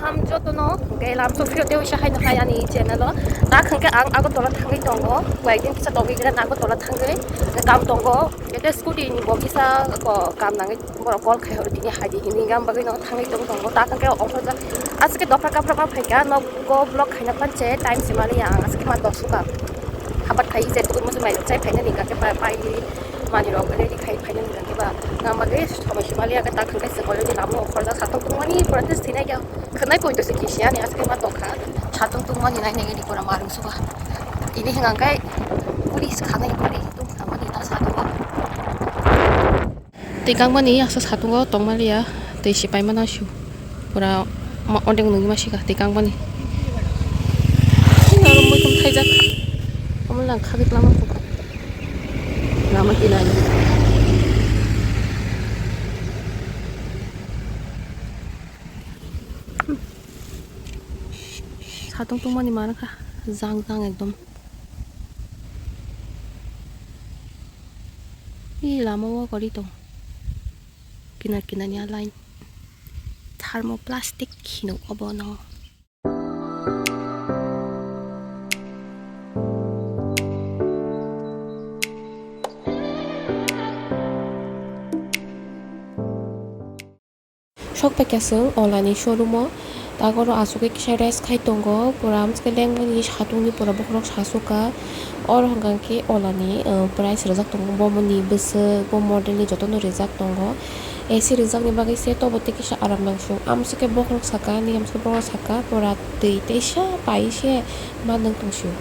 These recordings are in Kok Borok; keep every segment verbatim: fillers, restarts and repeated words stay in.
Am jotono, hwnkhe lam tubphio tei uaisa haino hai ani channel o. Tak hwnkhe ang Agartala thangwi tongo, koi din kisa togwi gira Agartala thangwi kam tongo. Ete scooty ni bo kisa ko kam nangwi borok call khai horo tini hai di hinwi gam bagwi no thangwi tong tongo. Tak hwnkhe okhorjak aswk khe dopha kaphra ma phaikha nogo vlog khaina panche time se mani ang aswk khe ma dok suka. Hapat khai se tukun musu mai chai phaina ni gate pa pai ni mani rok ready khai phaina ni gate ba gam bagwi somoi se mali aga tak hwnkhe se already lamo okhorjak satok tongmani protest thinai khe khwnai poito se kisi ani aswk khe ma tongkha satok tongmani nai nai ni pura marung suka. Tini hwnka khe police khanai police tong khamani ta satok. Tei kangmani aswk satungo tongmaliya, tei se paimano aswk pura ma-, ordek nungwi masi ka tei kangmani. Aro muitum thaijak, omo lang khagwi lama kok lama kinani. Satung tongmani manwkha jang jang ekdom. Ih, lama o gari tong. Kinar kinar ni a line. Thermoplastic hino obo no. Sok paikha chwng Ola ni showroom o, tak oro achugwi kisa rest khai tongo, pura amchwkhe lengmani satung ni pura bokhorok sasukha. Oro hwnkha khe Ola ni, uh, price rijak tongo, bo moni bwswk, bo model ni jotono rijak tongo. A C rijak ni bagwi se tobo tei kisa aram nang sio, amchwkhe bokhorok saka, ani amchwkhe bokhorok saka, pura twi teisa pai se ma nwng tong sio.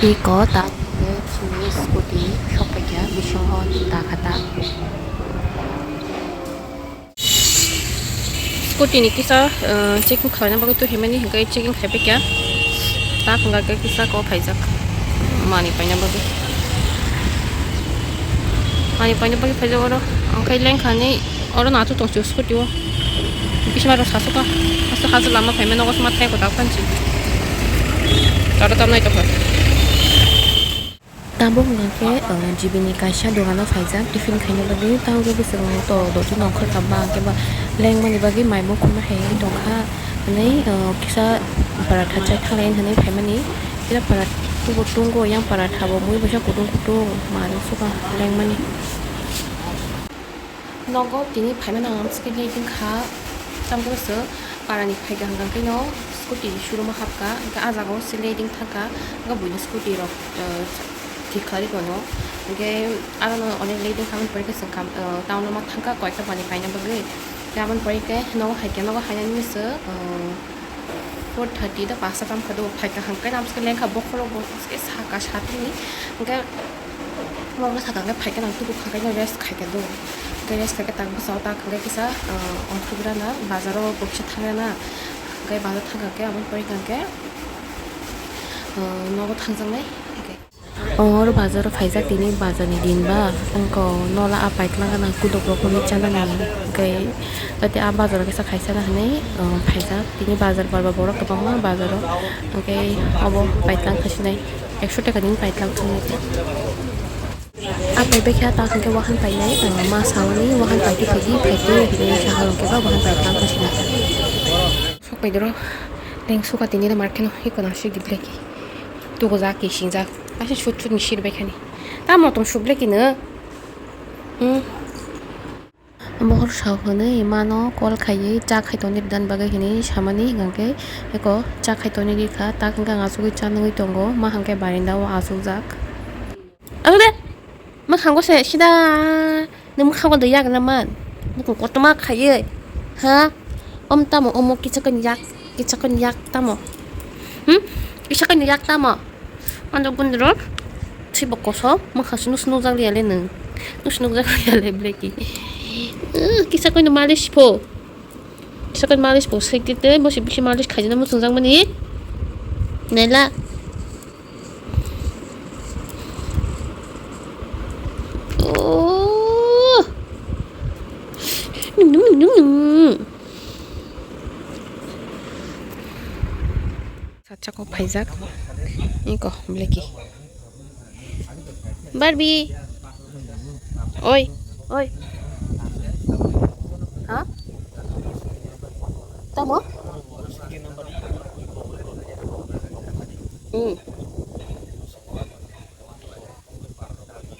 Iko ta chini scooty sokphaikha bisingo ta kha ta. Scooty ni kisa, uh, checking khlaina bagwi twi himani hwnkhe checking khaibaikha. Ta hwnkha khe kisa kok khaijak. Mani paina bagwi. Mani paina bagwi khaijak oro. Hwnkhe lengkhani oro nachu tongsi scooty o. Bisingo aro sasukha. Aswk hajak lama phaima nogo sma thai kwtal phansi. Aro tamnai tongkha. Tabuk hwnkha khe, uh, G B ni kaisa dogano phaijak tiffin khaina bagwi, tamo khe bwswkno to dotino ongkhorkha ba, hwnkhe ba lengmani bagwi mai bo khumna hai wngwi tongkha hwnwi, uh, kisa paratha chai thanglai hwnwi phaimani. Kisa paratha bo tongo, yang paratha bo mui bosa kutung kutung manwi sukha lengmani. Nogo tini phaimani ang amchwkhe late wngkha, tamokhe bwswk parani phaikha hwnkha khe no scooty showroom o hapkha, hwnkhe ah jagao se late wngthangkha, hwnkhe buini scooty rok, eh, thik khlai tongo, hwnkhe arono onek late wngkha, aboni pore khe chwng kam, eh, town o ma thangkha koita manwi paina bagwi, hwnkhe aboni pore khe nogo haikhe, nogo hainani bwswk, eh, Four thirty da pasta tam kha do, phaikha hwnkhe amchwkhe lengkha bokhorok bo saka satungni, hwnkhe borok sakha hwnkhe phaikhe nang tubukkha hwnkhe rest khaikha do, hwnkhe rest khaikhe tak bwsao tak hwnkhe kisa, ah, ongkhorgrana bazaro bo kisa thangrana, hwnkhe bazar thangkha hwnkhe aboni pore hwnkhe, ah, nogo thangjaknai. Oro bazar o phaijak tini bazar ni din ba, wngkha nola a paitlang gana kuduk rok hwnwi chana nang tei a bazar o kisa khaisa na hwnwi phaijak tini bazar barba borok kwbangma bazar o hwnkhe obo paitlang khasinai ekso taka ni paitlang thangwi. A paibai khe ta hwnkhe wahan painai ma sawani wahan paidi phaidi phaidi hinwi saha rwngkhe ba wahan paitlang khasinai. Sok paidoro leng suka tini da markheno iko na sik di bleki. Tugujak kisingjak. Asa sut sut ni sir bai khani. Tamo tong suk bleki no. Hmm. Bohor sao hwnwi mano call khaiwi cha khai tongni dan bagwi hwnwi samani hwnkhe eko cha khai tongni rikha tak hwnkhe ang achugwi cha nugwi tongo ma hwnkhe barinda o achukjak. Ano de, mwkhango se sida, nung mwkhango de yak na man, nung kotorma khaiwi, ha? Om tamo omo kisa kani yak, kisa kani yak tamo, hmm? Kisa kani yak tamo, ano gundro, si bo koso, mwkha sunu sunu jak liya le nung, nung sunu jak liya le bleki, kisa kani malis po, kisa kani malis po, sekte te, bosi bisi malis khaijana muchung jak mani, nela. Oh. Num, num, num, num. Chakok phaijak. Iko, Blacky. Barbie. Oi, oi. Ha? Tamo? Hmm.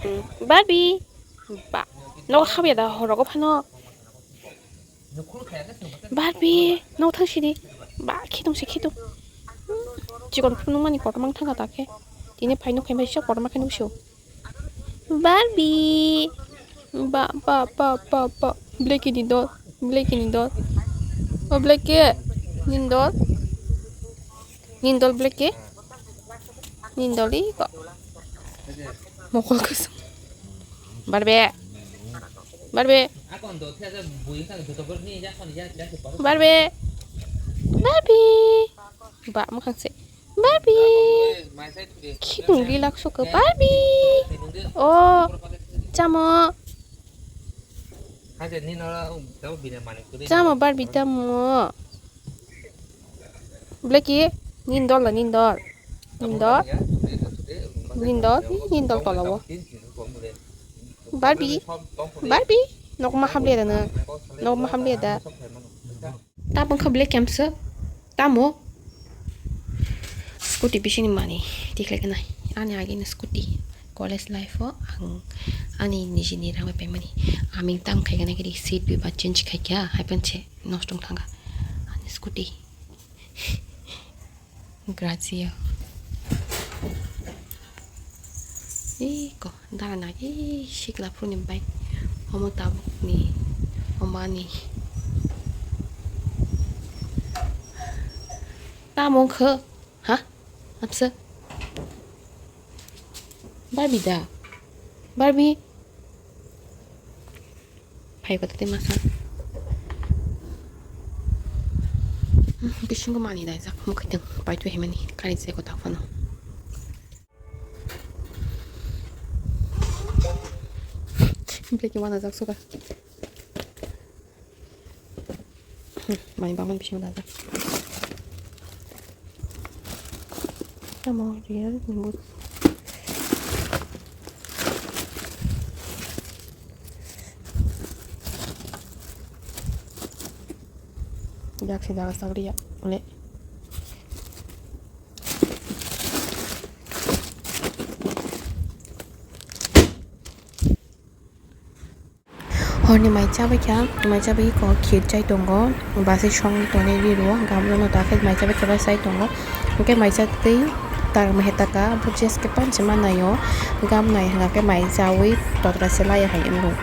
Hmm. Barbie. Ba. No habya da horogo phano. Barbie, no thang sidi. Ba, khitung se khitung. Hmm, chikon phunuk mani kotorma thang kha ta khe. Tini phai nuk khe bai se kotorma khe nuk sio. Barbie. Ba, ba, ba, ba, ba. Blacky ni dol. Blacky ni dol. O Blacky. Nini dol. Nini dol Blacky. Nini dol iko. Mokol kusum. Barbie. Barbie. Barbie. Barbie. Ba, mwkhang se. Barbie. Khitung rilak suka. Barbie. O. Chamo. Chamo Barbie tamo. Blacky, nini dol da, nini dol. Nini dol. Nini dol, nini dol tola o. Barbie, Barbie, nok ma hamle da na. Nok ma hamle da. Tabang kha Blacky amsa. Tamo. Scooty bisini mani. Tikhlai kana. Ani agi na scooty. College life o ang ani nijini rang bai paimani. Aming tang khai kana kiri seat bai ba change khai kya. Hai panche. Nosto wng thangkha ani scooty. Grazia. Iko, dana, i, sikla phuruni bike. Omo tabukni, omani. Tamo wngkha? Ha? Abse? Barbie da? Barbie? Phai kota tei masa. Bisingo mani daijak, mukhuitwng paitwi haimani, kari se kota phano. Blacky wanajak suka. Hmm, mani bangmani bisingo dajak. Tamo real ni but. Yak se jaga sak riya, le. Horni mai chabai kha, mai chabai kok khir chai tongo, basi song tonwi riro, gamlo no ta khe mai chabai khe bai chai tongo, hwnkhe mai chatwi tar mai taka, bo just khe panchi manaio, gam nai hwnkhe mai chawi totra se laiya hai wngkho.